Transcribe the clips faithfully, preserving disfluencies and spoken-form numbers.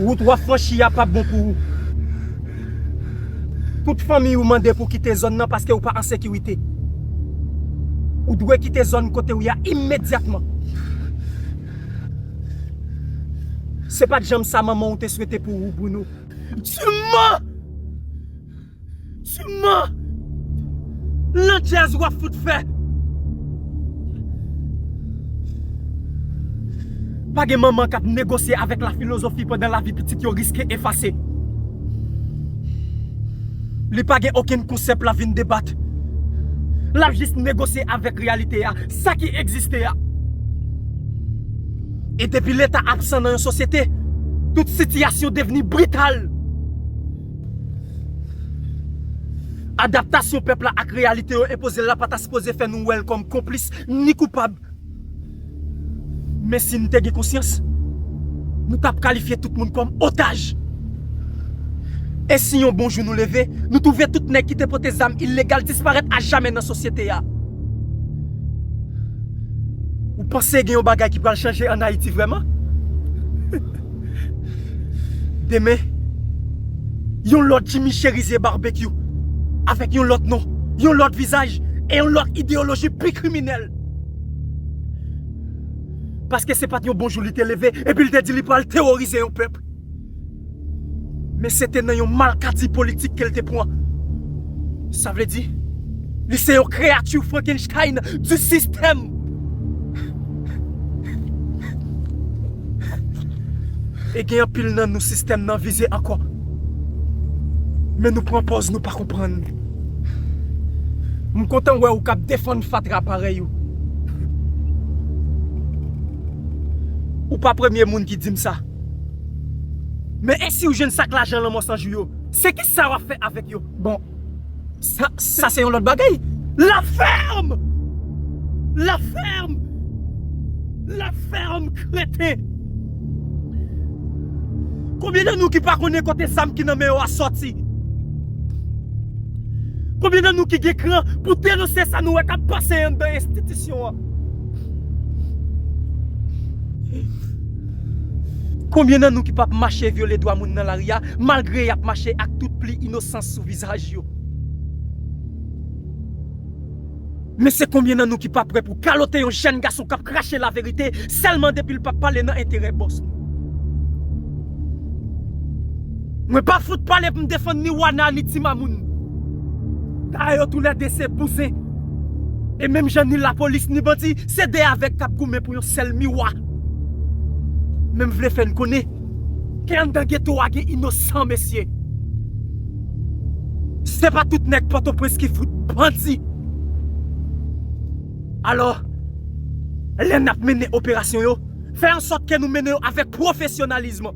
Wout w ap franchi a p ap bon pou ou. Tout fanmi ou mande pou w kite zòn nan paske ou pa an sekirite. Ou dwe kite zòn kote w ye a imedyatman. Se pa t janm sa manman w te swete pou ou, Bruno. Timan! Timan! Landjèz w ap fout fè! Pa gen manman k ap negosye avèk lafilozofi pandan lavi pitit yo riske efase. Li pa gen okenn konsèp l ap vin debat. L ap jis negosye avèk reyalite a, sa ki egziste a. E depi Leta absan nan yon sosyete, tout sitiyasyon devni brital. Adaptasyon pèp la ak reyalite yo enpoze l la pa ta sipoze fè nou wè l kòm konplis ni koupab. Men si n te gen konsyans, nou t ap kalifye tout moun kòm otaj. E si yon bon jou nou leve, nou twouve tout nèg ki te pote zam ilegal disparèt ajamè nan sosyete a. Ou panse gen yon bagay ki pral chanje ann Ayiti vrèman? Demen, yon lòt Jimmy Chérizier Barbecue, avèk yon lòt non, yon lòt vizaj e yon lòt ideyoloji pi kriminèl. Paske se pa t yon bon jou li te leve, epi l te di li pral teworize yon pèp. Men se te nan yon malkadi politik ke l te pran. Sa vle di, li se yon kreyati Frankenstein du système. E gen anpil nan nou sistèm nan vize ankò. Men nou pran pòz nou pa konprann. M kontan wè ou k ap defann fatra parèy ou. Ou pa premye moun ki di m sa. Men e si w jwenn sa k lajan lanmò san jou yo, se ki sa w ap fè avèk yo? Bon, sa, sa se yon lòt bagay. Lafèm! Lafèm! Lafèm, kreten! Konbyen nan nou ki pa konnen kote zam ki nan men yo a sòti? Konbyen nan nou ki gen kran pou denonse sa nou wè k ap pase anndan enstitisyon an? Konbyen nan nou ki p ap mache vyole dwa moun nan lari a, malgre y ap mache ak tout pli inosans sou vizaj yo? Men se konbyen nan nou ki pa prè pou kalote yon jèn gason k ap krache laverite sèlman depi l p ap pale nan enterè bòs nou? Mwen pa fout pale pou m defann ni Wana ni Ti Mamoun. Dayè yo toulède se bouzen. E menm jan ni lapolis ni bandi, se de avèg k ap goumen pou yon sèl miwa. Men m vle fè n konnen ke anndan geto a gen inosan, mesye. Se pa tout nèg Pòtoprens ki fout bandi. Alò, lè n ap mennen operasyon yo, fè an sòt ke nou mennen yo avèk pwofesyonalizm.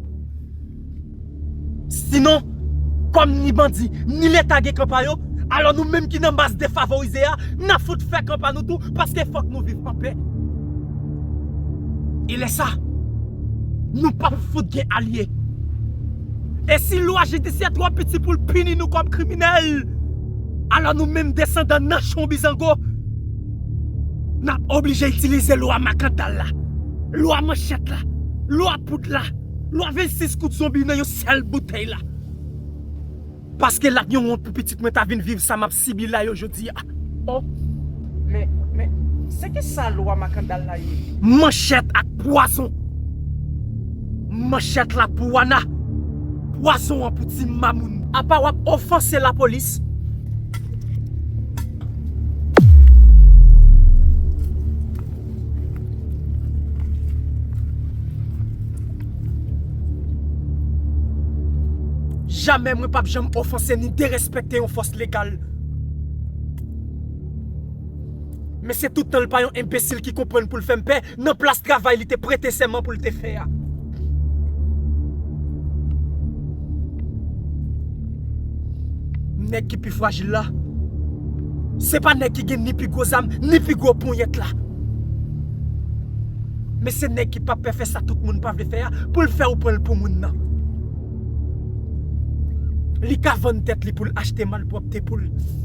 Sinon, kòm ni bandi, ni Leta gen kan pa yo, alò nou menm ki nan mas defavorize a, n ap fout fè kan pa nou tou, paske fòk nou viv anpè. E lè sa, nou p ap fout gen alye. E si lwa jidisyè twò piti pou l pini nou kòm kriminèl, alò nou menm desandan nanchon bizango, n ap oblije itilize lwa makandal la, lwa manchèt la, lwa poud la, lwa vennsis kout zonbi nan yon sèl boutèy la. Paske l ap yon wont pou pitit mwen ta vin viv sa m ap sibi la yo jodi a. Oh, men, men, se ki sa lwa makandal la ye? Manchèt ak pwazon. Manchèt la pou Wana, pwazon an pou Ti Mamoun. Apa w ap ofanse lapolis? Jamè mwen p ap janm ofanse ni derespekte yon fòs legal. Men se tout tan l pa yon enbesil ki konprann pou l fè m pè nan plas travay li te prete sèman pou l te fè a. Nèg ki pi frajil la, se pa nèg ki gen ni pi gwo zam, ni pi gwo ponyèt la. Men se nèg ki p ap pè fè sa tout moun pa vle fè a, pou l fè ou pran l pou moun nan. Li ka vann tèt li pou l achte malpwòpte pou l.